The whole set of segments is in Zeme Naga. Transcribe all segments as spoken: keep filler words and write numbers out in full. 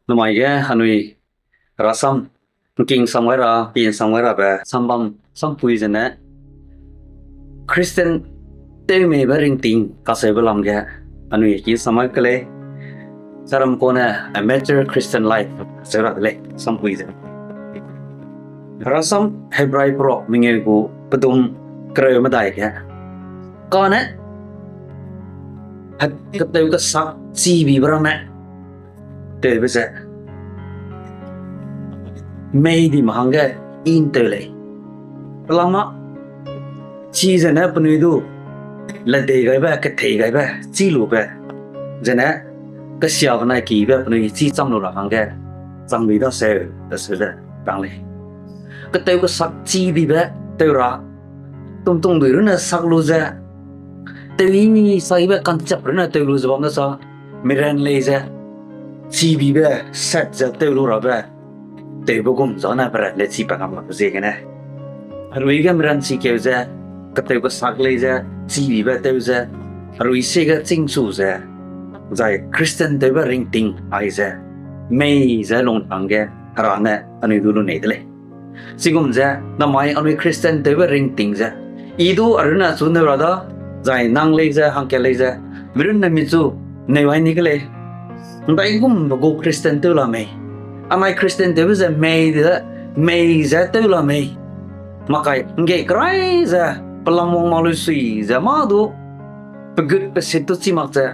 Namai ge anui rasam, ’ngking sam gai ra, pin sam gai rabe sambam sampui zene Christian tewmeibe ringting kacheube lam ge anui ki sam gai ke lei. Saram kane a mature Christian life cheu ra de lei, sampui ze. Rasam Hebrai peruak mengeu gu pedum kereu medai ge, kane, ketew kesak chibibe ramme tewbe ze mei dime hangge i ’ntew lei. Pelama, chi zene penui du ledei gaibe, kethei gaibe, chî lube, zene kesiabe nai kibe penui chî cham lu ra hangge chang di daseu, daseu ze rang lei. Ketew kesak chibibe tew ra, tumtungdui runne sak lu ze, tew i saibe kanchap runne tew lu ze bam da sa, miran lei ze, chibibe set ze tew lu rabe, tewbe gum zane peran le chi pa kam la ziegene, herui ge miran chikeu ze, ketew kesak lei ze, chibibe tew ze, herui sie ge chîngchu ze, zai Christian tewbe ringting ai ze mei ze lung hangge Hera ne anui du lunei de lei. Chigum ze namai anui Christian tewbe ringting ze, i du arunne chu neu ra da, zai nang lei ze, hangkat lei ze, mirunne michu neu ai ni ke lei. ’Ndaigumbe gu Christian tew la mei. Anai Christian tewbe ze mei de, mei ze tew la mei. Makai ’nggei kerai ze, pelam wang mak lui sui ze mâ du, pegut pesit du chî mak ze,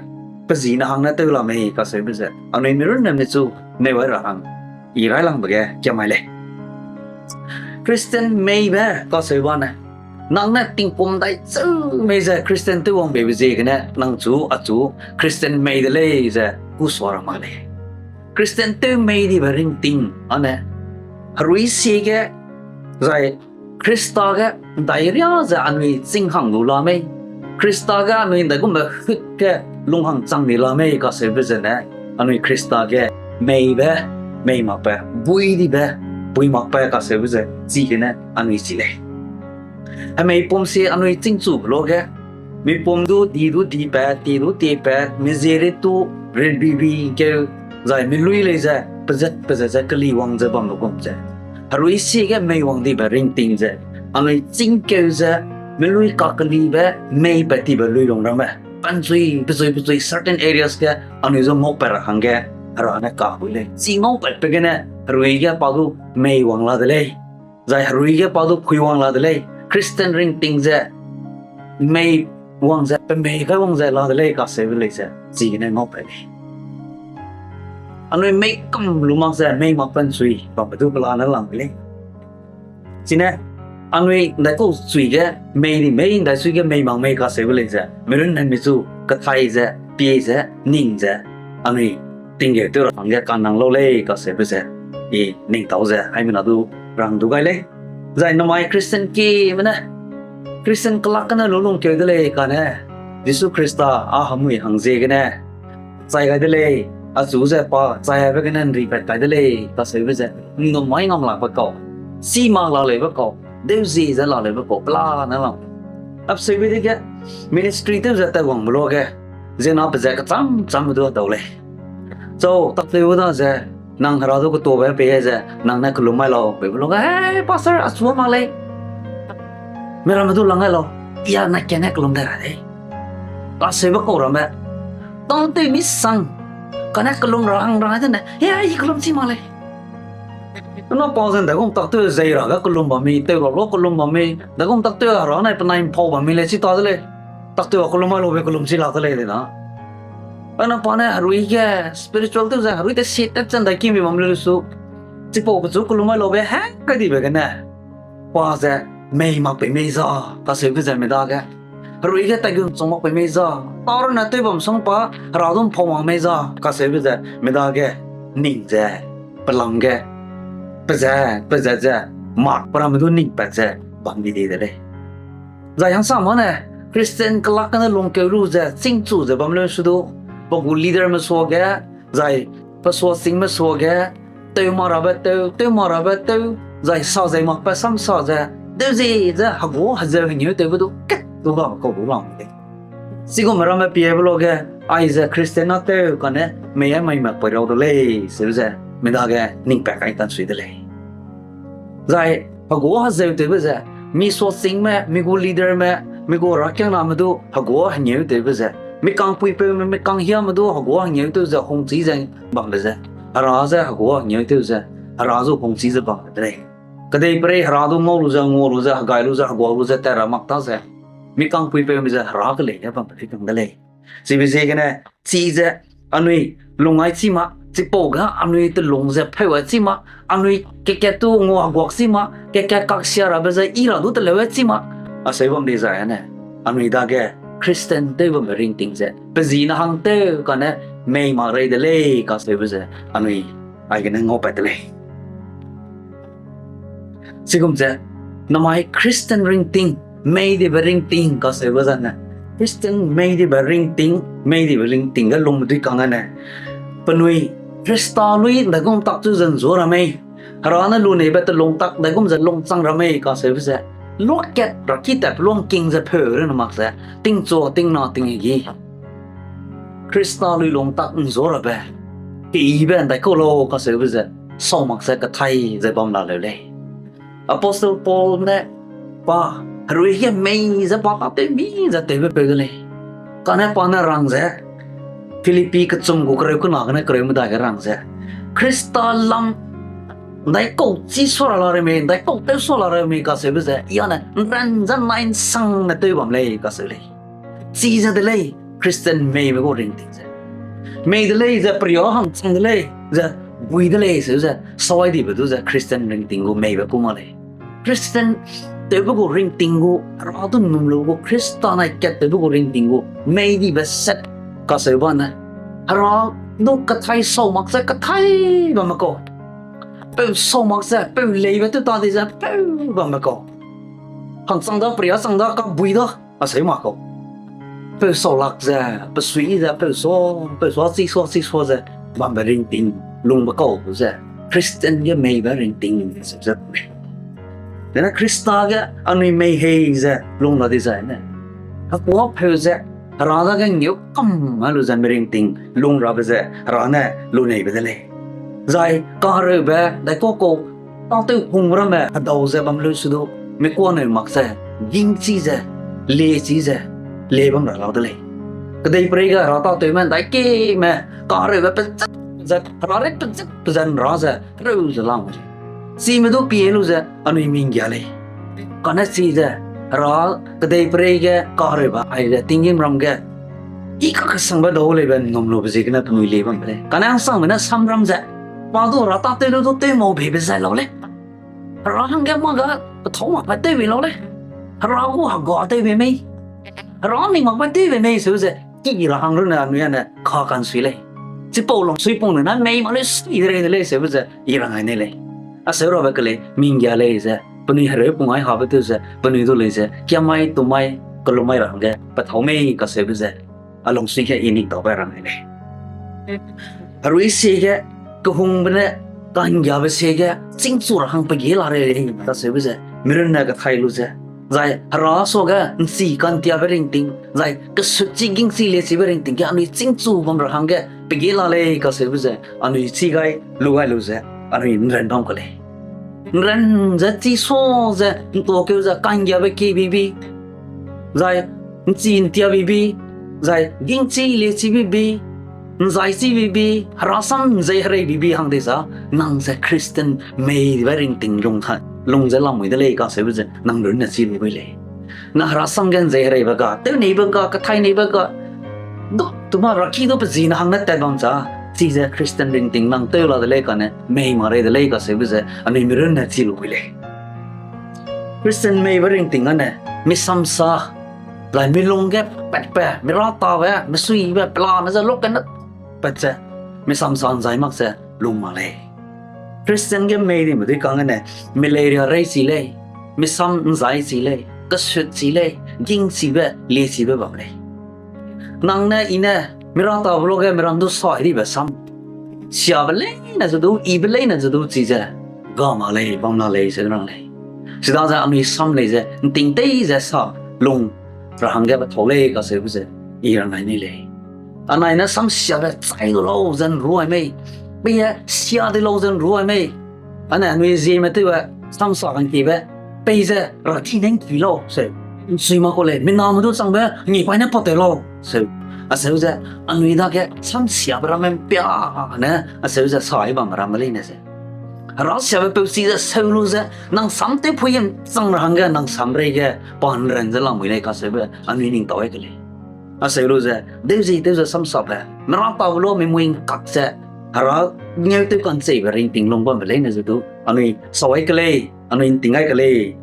pe zi ne hang ne tew la mei kacheube ze anui mirunne michu neu ai ra hang i railangbe ge kiamai lei. Christian meibe kacheu bane, nang ne tingkum dai cheu mei ze Christian tew wang beibe ziegene nang chu achu Christian mei de lei ze kusua ra mak lei. Christian tew mei dibe ringting ane, herui sie ge, zai Khrista ge ’ndairia ze anui chîng hang lu la mei, Khrista ge anui ’ndaigumbe hut ge lung hang chang di la mei kacheube zene, anui Khrista ge meibe, mei makbe, bui dibe, bui makbe kacheube ze chigene anui chi lei. Hemei pum sie anui chîngchube luage, mipum du di du dipat, tie du tiepat, mizie rit du ritbibi keu, zai milui lei ze pezat pezat ze keli wang ze bambe gum ze, herui sie ge mei wang dibe ringting ze, anui chîngkeu ze, milui kakelibe, mei pat tibe lui lung ramme, panchui pechui pechui certain areas ge anui zu ngaupat ra hangge Hera ne kahui lei. Chi ngaupatbe gene herui ge pa du mei wang la de lei, zai herui ge pa du pui wang la de lei. Christian ringting ze mei wang ze, pemei kai wang ze la de lei kacheube lei ze chigene ngaupat lei. Anui mei kam lu mak ze mei mak panchui bambe du pelane lang de lei. Chine, anui ’ndaikau chui ge mei di mei, ’ndaisui ge mei mak mei kacheube lei ze, mirunne michu kethai ze, pie ze, ning ze, anui tinggeu tew ra hangge kanang lau lei kacheube ze, i ning tau ze haimena du rang du gai lei. Zai namai Christian kieme ne, Christian kelak gene lu lungkeu de lei kane, Jisu Khrista â hemui hang ziegene chai gai de lei, achu ze pa chai aibe gene ’nripat kai de lei kacheube ze, ’nnum mai ngam lakbe kau, chî mak la leibe kau, deuzie ze la leibe kau pelane lam. Apseube dege ministry tew ze taiwangbe luage, ziena pe ze kecham chamme du dau lei. Chau, taktew da ze, nang Hera du ketuabe pei ze, nang ne kelum mai lau, peibe luage, Hei, pastor, achu mak lei. Miramme du lang gai lau, i a na kane kelum dai ra lei. Kacheube kau ramme, tâtew misang, kane kelum ra hang ra dene, Hei, i kelum chi mak lei. Ena pa ze ’ndaigum taktew zei ra ge kelum bam mi, tew ra lu kelum bam mi, ’ndaigum taktew Hera nai penai ’mpau bam mi lei chi ta de lei. Taktew a kelum mai laube kelum chi lak de lei de na. Ena pa ne herui ge spiritual tew ze herui te si tat ze ’ndaiki mi bam leu su, chipau pechu kelum mai laube hang kai dibe gene, pa ze mei mak pei mei za, kacheube ze mi dage, herui ge taigun chang mak pei mei za, tâ rune tew bam sang pa Hera du ’mpau mak mei za kacheube ze mi dage, ning ze, pelam ge, peze, peze ze, mak pe ramme du ning pat ze bam di di de lei. Zai hangsame ne, Christian kelak gene lungkeu lu ze chîngchu ze bam leu su du, pe gu leaderme suage, zai pe suachîngme suage, tew mak rabe tew, tew mak rabe tew, zai sa zei makbe sam sa ze, deuzie ze hegu hezeu hengeu tewbe du kat du ga kau du lang de lei. Chigum ramme piebe luage, aize Christian na tew kane mei a mai mak pei rau de lei, seu ze, mi dage ning pa kai tan sui de lei. Zai, hegua hezeu tewbe ze, mi suachîngme, mi gu leaderme, mi gu rakiangname du hegua hengeu tewbe ze, mi kangpuipeume, mi kanghiame du hegua hengeu tew ze hungchi ze bambe ze, Hera ze hegua hengeu tew ze, Hera zu hungchi ze bambe de lei. Kedeiperei Hera du ngau lu ze, ngua lu ze, hegai lu ze, hegua lu ze, tat ra mak ta ze, mi kangpuipeume ze Hera kelei ge bambe di kang de lei. Chibe ziegene, chize, anui lungai chi ma, chipau ge anui telung ze pheu a chi ma, anui kekat tu ngua heguak chi ma, kekat kaksia rabe ze i ra du teleu a chi ma, aseu bam di zai ane, anui dage Christian tew bambe ringting ze, pe zi ne hang tew kane mei mak rei de lei kaseube ze, anui aigene ngaupat de lei. Chigum ze, namai Christian ringting, mei dibe ringting kaseube zane, Christian mei dibe ringting, mei dibe ringting ge lungme dui kang ane, penui Khrista lui ndaigum tak chu ze nzua ra mei, Hera ne luneibe telung tak ndaigum ze lungchang ra mei kaseube ze, luakat ra ki tat pe luangking ze pheu rune mak ze, tingchua tingna tinghegi Khrista lui lung tak nzua rabe, keyibe ndaikau lau kaseube ze, sau mak ze kethai ze bam la leu lei. Apostle Paul ne pa herui ge mei ze pa tâtew mi ze tewbe peu de lei. Kane pa ne rang ze, Philippi kechum gu kereu kena gene kereu medai ge rang ze, Khrista lam ndaikau chî sua ra la rei mei, ndaikau tew sua la rei mei kaseube ze, i ane nran ze nai nsangne tew bam lei kaseu lei. Chize de lei, Christian meibe gu ringting ze. Mei de lei ze peria hangchang de lei, ze bui de lei seu ze, sawai dibe du ze Christian ringting gu meibe ku ma lei. Christian tewbe gu ringting gu, Hera du num lu gu Khrista nai kat tewbe gu ringting gu, mei dibe set kaseu bane. Hera du kethai sau mak ze kethai bamme kau. Peu sau mak ze, peu leibe tew ta di ze, peu bamme kau. Hangchang da, peria chang da, kabui da, aseu mak kau. Peu sau lak ze, pe sui ze, peu sua, peu sua, chi sua, chi sua ze, bambe ringting, lungbe kau ze, Christian ge meibe ringting, ze, ze, Dene Khrista ge anui mei hei ze lung ra dizai ne, hekuâ pheu ze, Hera dage ngeu kam a lu ze miringting lung rabe ze Hera ne luneibe de lei. Zai kahereube daikau kau tâtew hung ramme hedau ze bam lu su du, mi kuaneu mak ze, gingchi ze, liechi ze, lie bam ra lau de lei. Kedeiperei ge Hera tâtewme daikeme kahereube pezat, Hera rei pezat pezat ra ze hereu ze lam lei. Chime du pie lu ze anui minggia lei. Kane chize, Hera kedeiperei ge kahereube aize tinggîmram ge i kakesangbe dau leibe nnum lube ziegene penui lie bam de lei. Kane hangsangbe ne samram ze, pa du Hera tâtew lu du tew mau beibe zai lau lei. Hera hangge mâ ga pethâu makbe tew bei lau lei. Hera gu hega tew bei mei, Hera ning makbe tew bei mei seu ze, ki ra hang runne anui ane ka kansui lei. Chipau lungsui pung ne na mei mak lei sui de rei de lei seube ze i rang ai nei lei. Aseu rabe ke lei, minggia lei ze, penui hereu pung ai habe tew ze penui du lei ze, kiamai tumai kelumai ra hangge pethâu mei kaseube ze, a lungsui ge i ning taube rang ai lei. Herui siege, kehungbe ne, kanggiabe siege chîngchu ra hang pe ge la rei lei kaseube ze mirunne kethai lu ze, zai Hera suage ’nchi kantiabe ringting, zai kesutchi gingchi liechibe ringting ge anui chîngchu bam ra hangge pe ge la lei kaseube ze, anui chî gai lu gai lu ze, anui ’nran bam ke lei. ’Nran ze chî sua ze, ’ntuakeu ze kanggiabe kie bibi, zai ’nchi ’ntia bibi, zai gingchi liechi bibi, ’nzaichi bibi, Hera sam ’nzei herei bibi hang dei za, nang ze Christian meibe ringting lung ze lamui de lei kaseube ze nang runne chî lu gai lei. Na Hera sam ge ’nzei hereibe ga, tewneibe ga, kethaineibe ga, du tuma raki du pe zi ne hang ne tat bam za, chize Christian ringting nang tew la de lei kane, mei mak rei de lei kaseube ze anui mirunne chî lu gai lei. Christian meibe ringting ane, misamsa, zai milung ge patbe, miratabe, misuibe, pelane ze lukene pat ze, misamsa ’nzai mak ze lung mak lei. Christian ge mei dime dui kang ane, mileiria rei chi lei, misam ’nzai chi lei, kesut chi lei, gingchibe liechibe bam lei. Nang ne i ne, miratabe luage miram du sai dibe sam, siabe leine ze du, ibe leine ze du chize, ga mak lei, bam la lei ze rang lei. Chidaze anui sam lei ze ’nting tei ze sa lung ra hangge pethâu lei kaseube ze I rangai ni lei. Anai ne samsiabe chai du lau ze nruai mei. Pei e sia de lau ze nruai mei. Ane anui zieme tewbe samsa kangkibe. Pei ze ra ti ne ngki lau se. Nsui ma ku lei, miname du changbe ngi pai ne pat tew lau se. Aseu ze, anui dage samsiabe ramme mpia ne, aseu ze sai bam ramme leine ze. Hera siabe peu chi ze seu lu ze, nang sam tewpui ge chang ra hangge, nang sam reige, pa nran ze lamui lei kaseube, anui ning tau ai ke lei. Aseu lu ze, deu zi tew ze samsabe, mera tabe lu mi mui ngkak ze, Hera ngeu tew kancheibe ringting lung bambe leine ze du, anui sau ai ke lei, anui nting ai ke lei.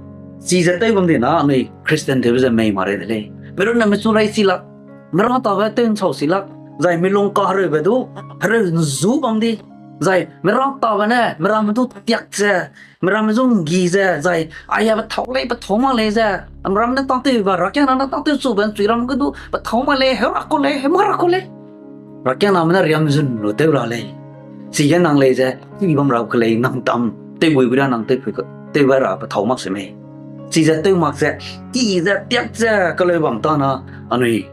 Chize tew bam di na, anui Christian tewbe ze mei ma rei de lei. Merunne mechu rai chi lak, mera tabe tew nsau si lak, zai mi lung kahereube du, hereu nzu bam di, zai mera tabe ne, meramme du tiak ze, meramme zu nggi ze, zai, aia pethau lei, pethau mak lei ze, meramme ne tâtew ba, rakiangna ne tâtew chube nchui ram ge du, pethau mak lei, heu ra ku lei, heu mak ra ku lei. Rakiangname ne riam zun lu tew ra lei. Chige nang lei ze, i bam ra ke lei, nang dam, tewbui bui ra nang tewpui ke, tewbai ra pethau mak se mei. Chize tew mak ze, i ze, tiak ze, keleu bam ta na, anui,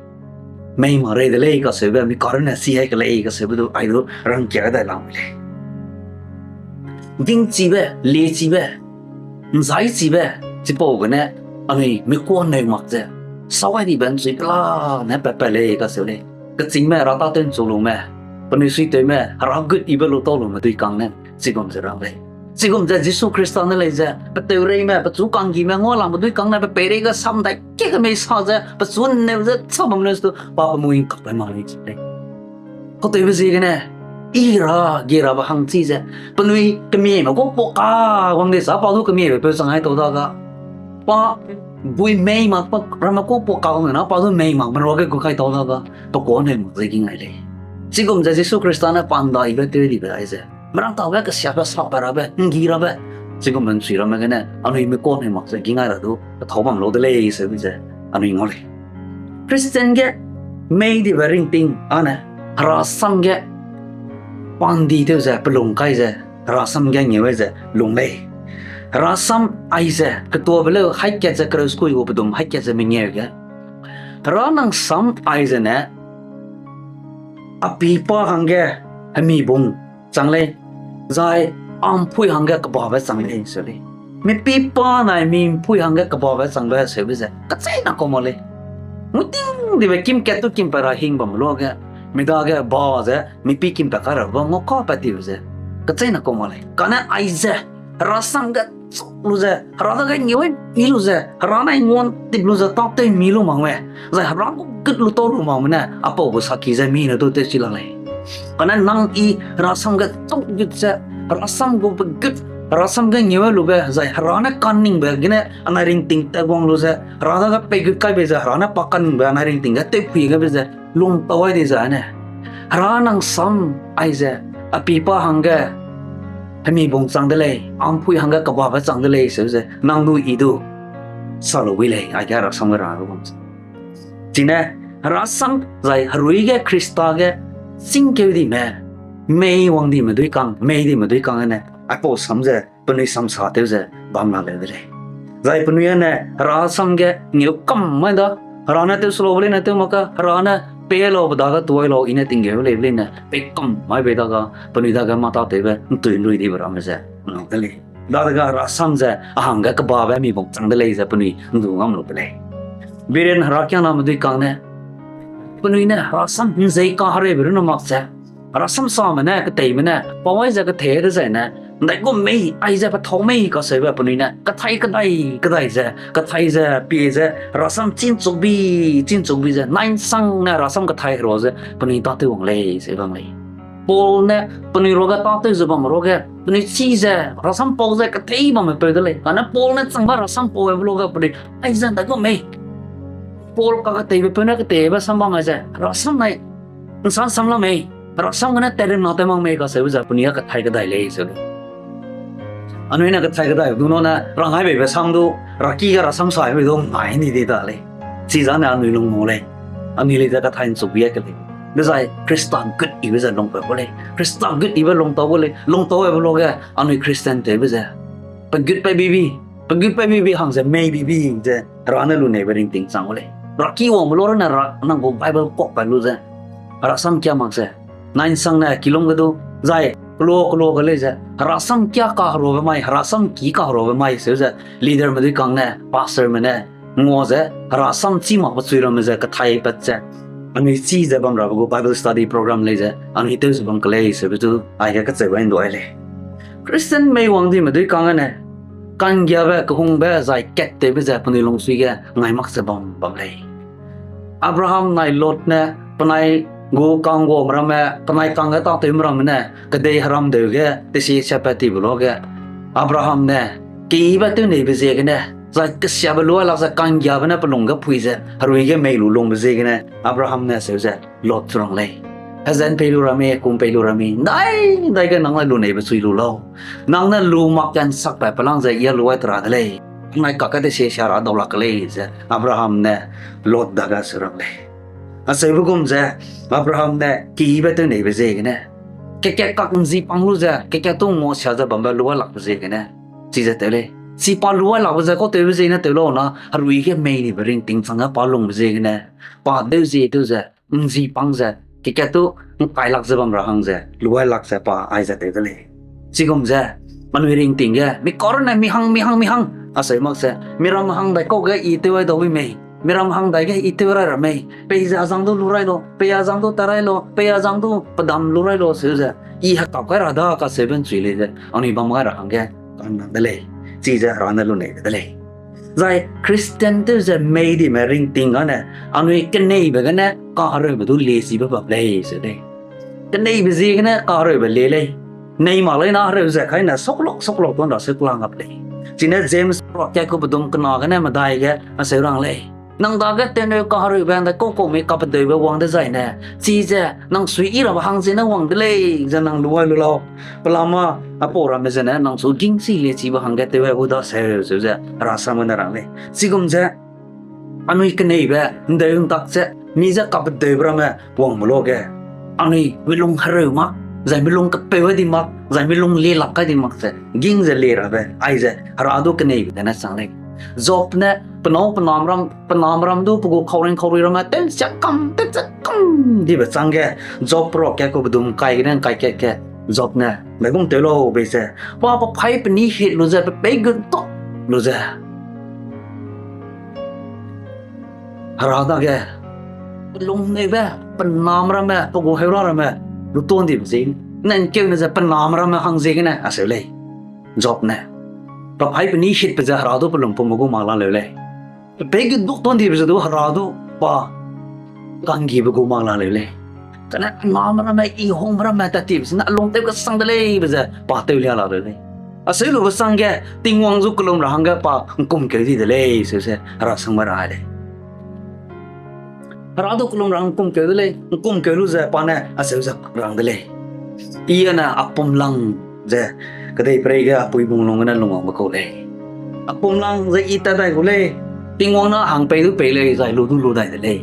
mei ma rei de lei kaseube, mi karunne si ai ke lei kaseube du, ai du, rangkia dai lamui lei. Gingchibe, liechibe, nzaichibe, chipau gene, anui mi kuaneu mak ze, sawai dibe nchui pela ne pat pat lei kaseu lei. Kechîngme, Hera tâtew nchu lume, penui suitewme, Hera gut ibe lu tau lume dui kang ne, chigum ze rang lei. Chigum ze Jisu Khrista ne lei ze, peteureime, pechu kanggime, ngualangbe dui kang ne, pe peireige sam dai, kekemei sa ze, pechu nneu ze, cha bam leu se du, pa pe mui ngkakbe mak lei chi lei. Kateube ziegene, i ra, ge rabe hang chi ze, penui kemieme ku pua ka, wang de sa, pa du kemiebe peu chang ai tau da ga. Pa, bui mei mak, pa, ramme ku pua ka wang na, pa du mei mak, me ruage gu kai tau da ga, pe kuaneu mak ze ging ai lei. Chigum ze Jisu Khrista ne pa ndaibe tew dibe ai ze. Merang tabe kesiabe sabe rabe, nggi rabe. Chigum nchui ramme gene, anui mi kuaneu mak ze ging ai ra du, pethau bam lau de lei, seube ze, anui ngau lei. Christian ge, mei dibe ringting, ane, Hera sam ge, pandi tew ze, pelung kai ze, Hera sam ge ngeu ai ze, lung lei. Hera sam ai ze, ketuabe leu, haikat ze, kereu skui gu pedum, haikat ze mengeu ge. Hera nang sam ai ze ne, a pi pa hangge, hemi bung, chang lei, zai a mpui hangge kebabe chang lei, se lei. Mi pi pa nai mi mpui hangge kebabe changbe seube ze, kacheîna kau mak lei. Muiting dibe kim kat tu kim pat ra hing bam luage, mi dage ba ze, mi pi kim pat kai ra ba ngau ka pat tibe ze, kacheîna kau mak lei. Kane ai ze, Hera sam ge chuk lu ze, Hera dage ngeu i lu ze, Hera nai nguan tip lu ze, tâtew mi lu mak me. Zai Hera gu gut lu tau lu mak me ne, apau gu saki ze mi ne du tewchi la lei. Kane nang i Hera sam ge chuk gut ze, Hera sam gu pe gut, Hera sam ge ngeu lube, zai Hera ne kaningbe gene, anai ringting tat wang lu ze, Hera dage pei gut kaibe ze, Hera ne pa kaningbe anai ringting ge tewpui gebe ze, lung tau ai di zai ne. Hera nang sam ai ze, a pi pa hangge, hemi bung chang de lei, a mpui hangge kebabe chang de lei, seu ze, nang du i du, sa lu wi lei, aige Hera sam ge ra lu bam ze. Chine, Hera sam zai herui ge Khrista ge, singkeu dime, mei wang dime dui kang, mei dime dui kang ne, aipau sam ze, penui samsa tew ze, bam la leu de lei. Zai penui ane, Hera sam ge, ngeu kam mai da, Hera ne tew sulaube leine tew mak ka, Hera ne, pei laube dage tuai lau, i ne tinggeu leibe leine, pei kam mai bei daga, penui dage mâ tâtewbe, ntui lui dibe ramme ze, ngau de lei. Dadege Hera sam ze, a hangge kebabe mi bung chang de lei ze, penui ndu ngam lu de lei. Biren Hera kiangname dui kang ne, penui ne, Hera sam nzei kahereibe runne mak ze, Hera samsame ne, keteime ne, pau ai ze kethei dezaine, ndaigum mei, aize pethau mei kaseube penui ne, kethai kedai, kedai ze, kethai ze, pie ze, Hera sam chînchukbi, chînchukbi ze, nai nsang ne Hera sam kethai herua ze, penui tâtew wang lei, ze bam lei. Paul ne, penui ruage tâtew ze bam ruage, penui chi ze, Hera sam pau ze, kethei bamme peu de lei. Kane Paul ne changba Hera sam pau aibe luage penui, aize ndaigum mei. Paul kaketeibe peu ne keteibe sam bam ai ze, Hera sam nai, nsang sam la mei, Hera sam gene tat rimna tew mak mei kaseube ze, penui a kethai kedai lei, seu lei. Anui ne kethai kedai du nune, rang ai beibe sam du, Hera ki ge Hera sam sai be du, ngai ni di da lei. Chizane anui lung ngau lei. Anui lei ze kethai nchuk bi a ke lei. Dezai Khrista gut ibe ze lungpat gu lei. Khrista gut ibe lungtau gu lei. Lungtau aibe luage anui Christian tewbe ze, pe gut pai bibi, pe gut pai bibi hang ze mei bibi ze Hera ne luneibe ringting chang gu lei. Raki wangbe lu rane ra nang gu Bible kuak kai lu ze, herasam kia mak ze, nai'nsangne kilung ge du, zai kelo kelo ge lei ze herasam kia kaheruabe mai, herasam ki kaheruabe mai seu ze, leaderme dui kang ne, pastorme ne, ngua ze herasam chî makbe chui ramme ze kethaipat ze, anui chî ze bam rabe gu Bible study program lei ze anui tew ze bam ke lei seube du aige kacheu gai nduai lei. Christian mei wang dime dui kang gene, ka'nggiabe, kehungbe zai kattewbe ze penui lungsui ge ngai mak ze bam bam lei. Abraham nai Lot ne penai gu ka'ngguame ramme, penai kangge tâtewme ramme ne kedei heram deu ge tesie siapat tibe luage, Abraham ne keyibe tewneibe ziegene, zai kesiabe luailak ze ka'nggiabe ne pe lung ge pui ze herui ge mei lu lungbe ziegene Abraham ne seu ze Lot chu rang lei: Hezen pei lu ra mi, kum pei lu ra mi, ndai ndai ge nang ne luneibe chui lu lau. Nang ne lu mak ge nsakpat pelang ze I a luai te ra de lei. Nai kakge tesie sia ra dau lak ke lei ze Abraham ne Lot dage seu rang lei. Acheube gum ze Abraham ne keyibe tewneibe ziegene, kekat kak ’nzipang lu ze kekat tu nguasia ze bambe luailakbe ziegene, chize tew lei. Chi pa luailakbe ze kau tewbe ziegene tew lau na, herui ge mei dibe ringting chang ge pa lungbe ziegene, pa deu zie tew ze, ’nzipang ze, kekat tu ’ngkailak ze bam ra hang ze luailak ze pa aize tew de lei. Chigum ze, anui ringting ge mi karune mi hang, mi hang, mi hang acheu mak ze, miram hang dai kau ge I tew ai dau wi mei, miram hang dai ge I tew rai ra mei, peize azang du lu rai lau, pei azang du ta rai lau, pei azang du pedam lu rai lau seu ze, I hekap kai ra da kacheube ’nchui lei ze anui bam gai ra hangge kanang de lei. Chize Hera ne lunei de lei. Zai Christian tew ze mei dime ringting gane, anui keneibe gene kahereube du liechibe bam lei seu lei. Keneibe ziegene kahereube lie lei. Nei mak lei na hereu ze kaine soklok soklok tuan ra seu klang gap lei. Chine James ruak kat ku pedum kena gene medai ge acheu rang lei: Nang dage tewneu kahereube ndaikau kau mi kapedeube wang dezaine, chize nang suiyi rabe hang ziene wang de lei ze nang luai lu lau. Pelama, apau ramme zene nang chu gingchi liechibe hangge tew ai gu daseu seu ze Hera sam gene rang lei. Chigum ze anui keneibe ’ndeu ’ntak ze, mi je kapedeube ramme wangbe luage, anui milung hereu mak, zai milung kepeu gai di mak, zai milung lielak kai di mak ze ging ze lie rabe, aize Hera du keneibe gene chang lei. Job ne penâu penam ram, penam ram du pe gu khauring khaurui ramme tew'nsia kam, tew'nsia kam dibe changge, Job ruak kat ku pedum ’ngkai gene ’ngkai kat ge, Job ne, mei gum tew lau bei ze, pa pe phaî penî hit lu ze, pe peî gu tuk lu ze Hera dage, pe lungneube, penam ramme, pe gu heura ramme, lu tuan dibe ze, nang keune ze penam ramme hang ziegene acheu lei. Job ne, pe phaî penî hitbe ze Hera du pe lungpumbe gu mak la leu lei. Pe peî gu tuk tuan dibe ze du Hera du pa ka'nggibe gu mak la leu lei. Kane penam ramme, I hungbe ramme tat tibe zene a lung tew kesang de lei be ze pa tew lia la leu lei. Acheu lube changge, Tingwang zu kelum ra hangge pa ’ngkumkeu di de lei, seu ze Hera sangbe ra lei. Hera du kelum ra ’ngkumkeu de lei, ’ngkumkeu lu ze pa ne acheu ze rang de lei: I ane a pum lang ze kedeiperei ge a pui bung lung gene lungwangbe kau lei. A pum lang ze I tat dai gu lei, Tingwang ne hang pei du pei lei, zai lu du lu dai de lei.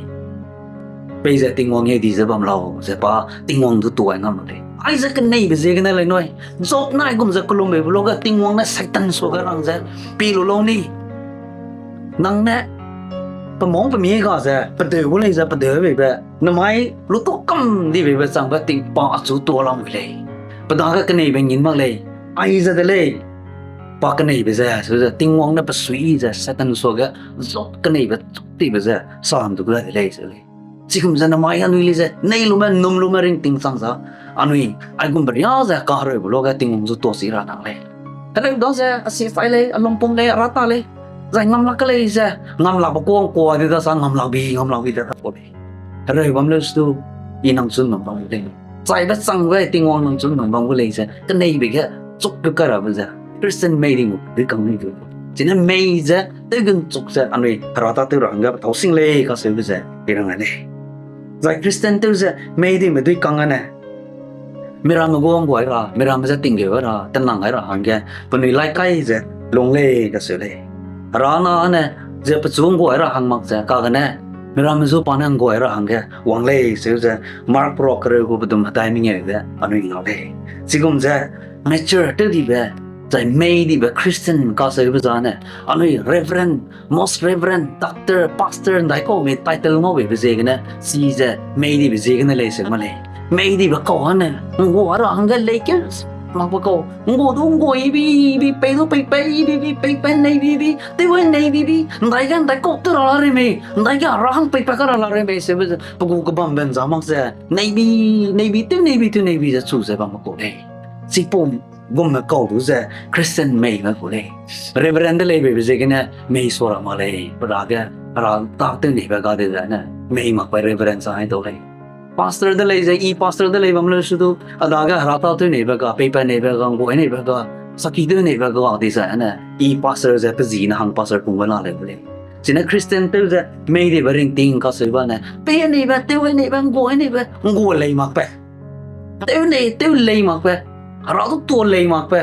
Peize Tingwang ge di ze bam lau ze pa Tingwang du tuai ngam lu lei. Aize keneibe ziegene lei nui. Job ne aigum ze kelumbe be luage Tingwang ne Satan suage rang ze, pi lu lau ni. Nang ne pe mâung pe mie ga ze pedeu gu lei ze pedeu beibe, namai lutu kam di beibe changbe ting pa achu tuâ lamui lei. Pe dage keneibe ngin mak lei. Aize de lei. Pa keneibe ze, seu ze, Tingwang ne pe suiyi ze, Satan suage, Job keneibe chuk tibe ze, sam du gu dai de lei, seu lei. Chigum ze namai anui lei ze, nei lume, num lume ringting chang za, anui, aigumbe riâ ze, kahereube luage Tingwang zu tuâ si ra nang lei. Hereu da ze, a si fai lei, a lungpum lei, a ra ta lei. Zai ngam lak ke lei ze, ngam lakbe kuang kua de da sa, ngam lak bi, ngam lak bi de da kau lei. Hereu bam leu su, I nang chun num bam gu lei. Chaibe changbe Tingwang nang chun num bam gu lei ze, keneibe ge chuk ge kai rabe ze, Christian mei di gu, di kang mei di gu. Chine mei ze, tew gun chuk ze, anui, Hera tâtew ra hangge, petâu sing lei, kaseube ze, I rang gai lei. Zai Christian tew ze, mei dime dui kang gane, miramme gu ngguai ra, miramme je tinggeu ra, tenang gai ra hangge, penui lai kai ze, lung lei, kaseu lei. Hera na ne, ze pechu ngguai ra hang mak ze, kagene, miramme zu pa ne ngguai ra hangge, wang lei, seu ze, Mark perua kereu gu pedum hedai mengeu ze, anui ngau lei. Chigum ze, mature tew dibe, Zai mei dibe Christian kacheube zane, anui Reverend, Most Reverend, Doctor, Pastor ndaikau mi title ngaubeibe ziegene, chize mei dibe ziegene lei seu ma lei. Mei dibe kau ane, nggua ra hangge leikeu makbe kau, nggua du nggua ibi, ibi pei du peipat, ibi, ibi peipat nei bi bi, tew ai nei bi bi, ndaige ndaikau tew ra la rei mei, ndaige ra hang peipat ka ra la rei mei seube ze, pe gu kebambe nza mak ze, nei bi, nei bi, tew nei bi, tew nei bi ze chu ze bambe kau lei. Chipau gumme kau du ze Christian mei me gu lei. Reverend de leibeibe ziegene mei sua ra mak lei, pe dage hera tâ tew neibe ga de zene, mei makbe Reverend za ai dau lei. Pastor de lei ze, i pastor de lei bam leu su du, a dage hera tâ tew neibe ga, peipat neibe ga, nggua neibe ga, saki tew neibe ga di zene, i pastor ze pe zi ne hang pastor pungbe la lei gu lei. Chine Christian tew ze mei dibe ringting kacheube ne, pei neibe, tew neibe, nggua neibe, nggua lei makbe. Tew nei, tew lei makbe. Hera du tua lei makbe.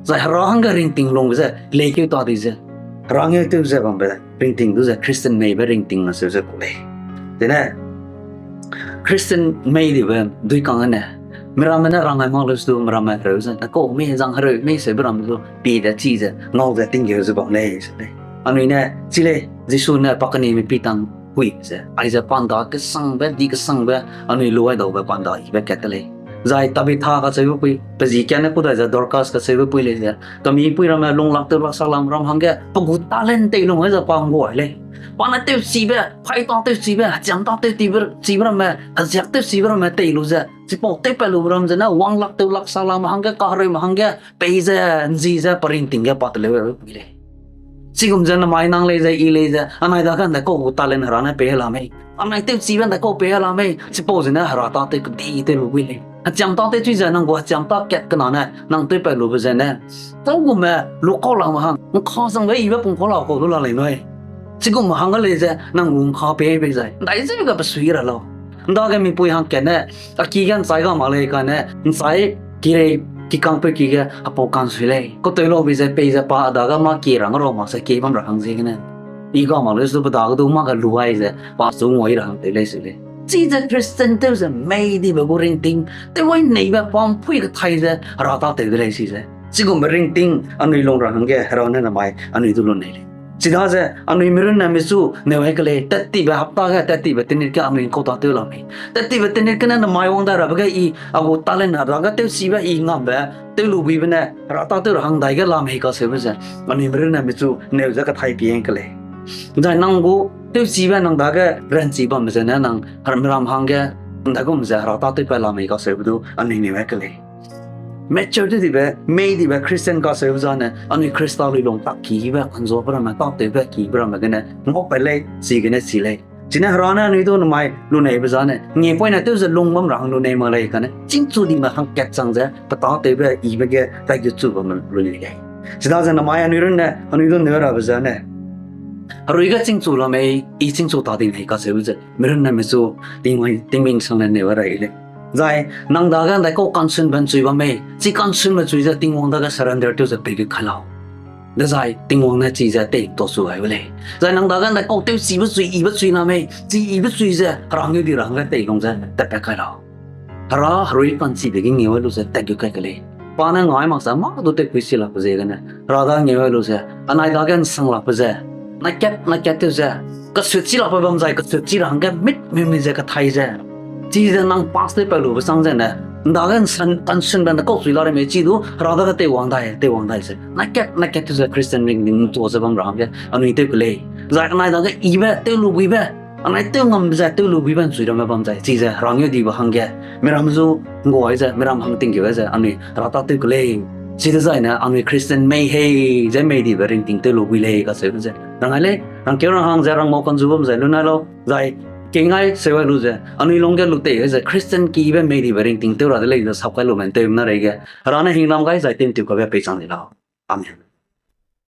Zai hera hangge ringting lungbe ze leikeu ta di ze, hera ngeu tew ze bambe ringting du ze Christian meibe ringting na seu ze ku lei. Dene Christian mei dibe dui kang ne, miramme ne rang ai mak leu su du, miramme hereu ze, na kau mei zang hereu mei seube ramme du pie de chi ze, ngau ze tinggeu ze bam lei se lei. Anui ne chi lei, Jisu ne pa kenime pitang pui ze, aize panda kesangbe, di kesangbe, anui lu ai daube panda ibe kat te lei. Zai Tabitha kacheube pui, pe zi kat ne ku dai ze Dorcas kacheube pui lei ze, kemipui ramme lunglak tew lak sak lam ram hangge, pe gu talent tei lung ai ze pa nggua lei. Pa ne tewchibe, phaî tâ tewchibe, hechiam tâ tewchibe, chibe ramme, heziak tewchibe ramme tei lu ze, chipau tewpat lube ram zene, wanglak tew lak sak lam hangge, kahereube hangge, pei ze, nzi ze, pe ringting ge pa teleu pui lei. Chigum ze namai nang lei ze, i lei ze, anai dage ndaikau gu talent hera ne pei la mei. Anai tewchibe ndaikau pei la mei. Chipau zene hera tâ tew kedi tew lu bui lei. Hechiam tâ tewchi ze nang gu hechiam tâ kat kena ne nang tewpat lube zene, tau gume lu kau la ma hang, ngka zangbe ibe pung kau la kau du la lei nui. Chigum hangge lei ze nang gu ngka pei bei zai, ndai ze ge pe sui ra lau. Ndage mipui hangkat ne, a ki ge nchai ga mak lei kane, nchai ki lei, kikangpeu ki ge apau kan sui lei. Kau tew lau bi ze pei ze pa a dage mâ ki rang rau mak ze ki bam ra hang ziegene, i ga mak leu su pe dage du mâ ge lu ai ze pa su nguai ra hang tew lei sui lei. Chize Christian tew ze mei dibe gu ringting, tew ai neibe pa mpui kethai ze hera tâ tew de lei si ze. Chigumbe ringting anui lung ra hangge hera ne namai anui du lu nei lei. Chidaze anui mirunne michu neu ai ke lei, tat tibe hapta ge, tat tibe tenit ge anui ngkau tâ tew la mei. Tat tibe tenit gene namai wang dai rabe ge i, a gu talent a dage tewchibe i ngambe, tew lu buibe ne hera tâ tew ra hang dai ge la mei kacheube ze, anui mirunne michu neu ze kethai pie ke lei. Zai nang gu tewchibe nang dage ranchi bambe zene nang miram hangge, ndaigum ze hera tâ tewpat la mei kacheube du anui neu ai ke lei. Mature te dibe, mei dibe Christian kacheube zane, anui Khrista lui lung tak kibe, kanzuabe ramme, tâtewbe kibe ramme gene, ngaupat lei, chigene chi lei. Chine hera ne anui du namai luneibe zane, ngepoine tew ze lung bam ra hang lunei mak lei kane, chîngchu dime hangkat chang ze, pe tâtewbe ibe ge, taigutchu bamme lunei lei. Chidaze namai anui runne, anui du neu rabe zane, herui ge chîngchu la mei, i chîngchu ta di mei kacheube ze, mirunne michu, tingmai, tingming sang ne neu rai lei. Zai, nang dage ndaikau concern be nchui bam mei, chi concernme chui ze Tingwang dage surrender tew ze peigut kai lau. Dezai, Tingwang ne chize tei tuachu gai u lei. Zai nang dage ndaikau tewchibe chui, ibe chui la mei, chi ibe chui ze, hera ngeu di ra hangge tei lung ze, tatpat kai lau. Hera herui ka'nchibe ge ngeu ai lu ze tatgut kai ke lei. Pa ne ngai mak ze mâ du tewpui si lakbe ziegene, hera dage ngeu ai lu ze, anai dage nsang lakbe ze, naikat, naikat tew ze, kesut chi lakbe bam zai, kesut chi ra hangge mit mi mi ze kethai ze. Chize nang pass tewpat lube sang zene, ndage nsang, concernbe ndaikau chui la rei mei chi du, hera dage teiwang dai, teiwang dai ze. Naikat, naikat tew ze Christian ringting ntua ze bam ra hangge, anui tew ke lei. Zai anai dage ibe, tew lu buibe, anai tew ngambe ze, tew lu buibe nchui ramme bam zai. Chize hera ngeu dibe hangge, miram zu, nggua ai ze, miram hang tinggeu ai ze, anui hera tâ tew ke lei. Chidezai ne, anui Christian mei hei, ze mei dibe ringting tew lu bui lei kacheube ze. Rang ai lei, rangkeu rang hang ze, rangmau kanzu bam zai, lu nai lau, zai, kei ngai seu ai lu ze, anui lungge lu tei ai ze, Christian kibe mei dibe ringting tew ra de lei ze sap kai lume nteumena reige, hera ne hinglam gai zai tintiu kabe peichang di lau. Amen.